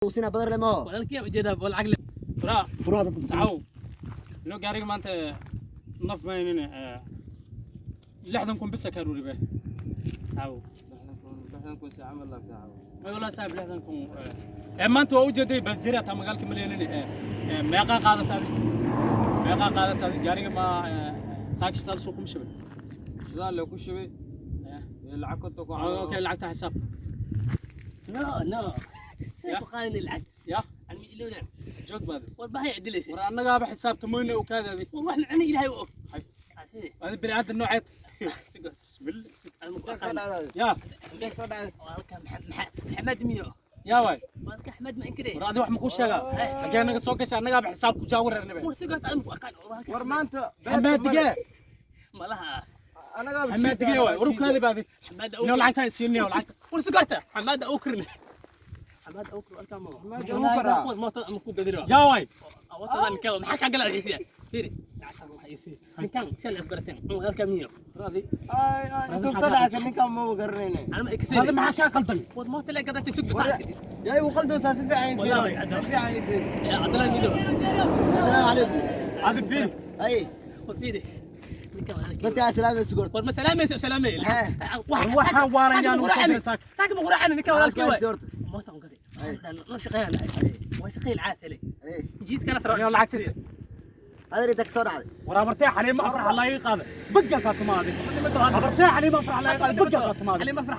Sina badar leh maho. Walaalkii ujeedaa oo lacag leh. Waraa. Furaha dadka tusin. Saxaw ino gaariga maanta naf maynine 60,000 bisa kaa ruribe, saxaw. 60,000 si camal laag, saaxiib. May walaa saaxib, 60,000 ee maanta waa ujeeday basjira taa magaalka maleenine. Ee meeqaa qaadataa? Meeqaa qaadataa gaariga? Ma saakistal soo kuma shubay? Shidaal lee ku shubay iyo lacag 50,000 camal. Okay, lacagta xisaab. No, no. See Ya. ku qaadanay lacag? Ya. Anmi ilowdan. Joog baadi. War bahaya dilaysa. War annagaaba xisaabta moyne u kaadaadi. War wax macna Ilaahay u og. Hay. Aside. Adi bini aadan nooceed, bismillah. Intee soo dhacday? Ya. Intee soo dhacday? Walaalka Maxamed miyo? Yaa waay. Walaalka Axmed ma inkire? War adi wax ma kuu sheegaa? Xaggee naga soo gasha? Annagaaba xisaab ku jaawareernabe. War sigoot aan ku aqaan walaalka. War maanta Xamaadige. Malaha. Anagaaba. Xamaadige waay. War u kaadi baadi. Xamaad. Inoo lacagta isiinaya lacagta. War sigoota Xamaad awkrne. Xamaad awkr walaalka ma. Xamaad Awkar. War mootada ama ku gadiro. Yaa waay. Watadan kala maxaa ka galaa xiisiya? Fiiri. Lacagtan waxa isi. Ninkan shan afgarateen. Walaalka miyo? War adi. Ay ay, intuu soo dhacay ninkan ma garanayne. Ana ma Adi ikaseen. maxaa kaa qaldan? War moota la gadatay, sug saacad. Yaa igu qaldoosaa? Si fiican ii fiiri. Wallahi, Si fiican ii fiiri. Ya Abdallah mido. Assalaamu calaykum. Adi fiiri. Hay. War fiiri. Ninkan walaalkii. Dadka asalaamay sugort. War ma salaamaysa salaamay. War waxaan waarayaan ugu soo diray saaka. Saaka ma quraacana ninkan walaalkii waay. Doorta. Moota on gaday. La shaqeeyana. Waa shaqeey caasale. Hey. Jiiskana saro. Inoo lacagtiisa. Adar inta ka soo dhacday. War abartee Xaliimo Afrax la ii qaada bagga kaa tumaade. Abartee Xaliimo Afrax la ii qaada bagga kaa tumaade. Xaliimo Afrax.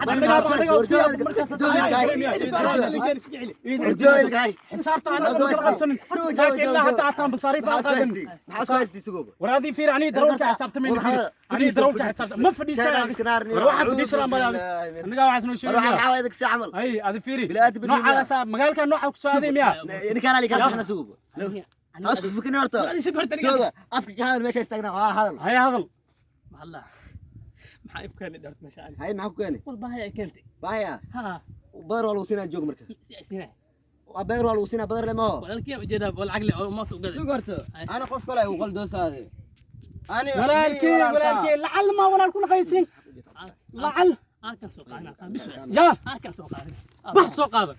Warjooga. Xisaabta anaga ma kala qabsanin saaka ilaa hadda ataan basaariif aan Maxaa isku qaadan. haystay? Maxaa isku haystay sugooba? War adii fiir, anii darawalka xisaabtamayna. Fiir, anii darawalka xisaabta ma fadhiisan. War waxaan fadhiisanaa malaadi annagaa waxaas noo War waxaa sheegaya. maxaa waay dadka si camal. Ay adi fiiri. Bilaa-aadam badiyo. Noocaasa magaalka nooca ku soo aaday miyaa? Ninkaan ali kala bixina sugooba. Ha isku fikirin horta. Jooga afka ka hadal, meesha istaagnaa waa hadal. Haya, hadal. Mahalla. Maxaa ibkeenay dhart meesha ani? Hay, maxaa ku keenay? War bahaya ay keentay. Baaya. Ha. Badar waa lagu siinaa, joog marka. Si isina. Waa badar waa lagu siinaa, badar leh maho. Walaalkii ujeedaa oo lacag leh oo moota u gaday. Sug horta, ana qof kale igu qaldoosaade ani. Walaalkii, walaalkii, lacal ma walaal ku naqaysiin lacal. Aakan soo qaadana bis. Yaa. Aakan soo qaadana. Bax soo qaada.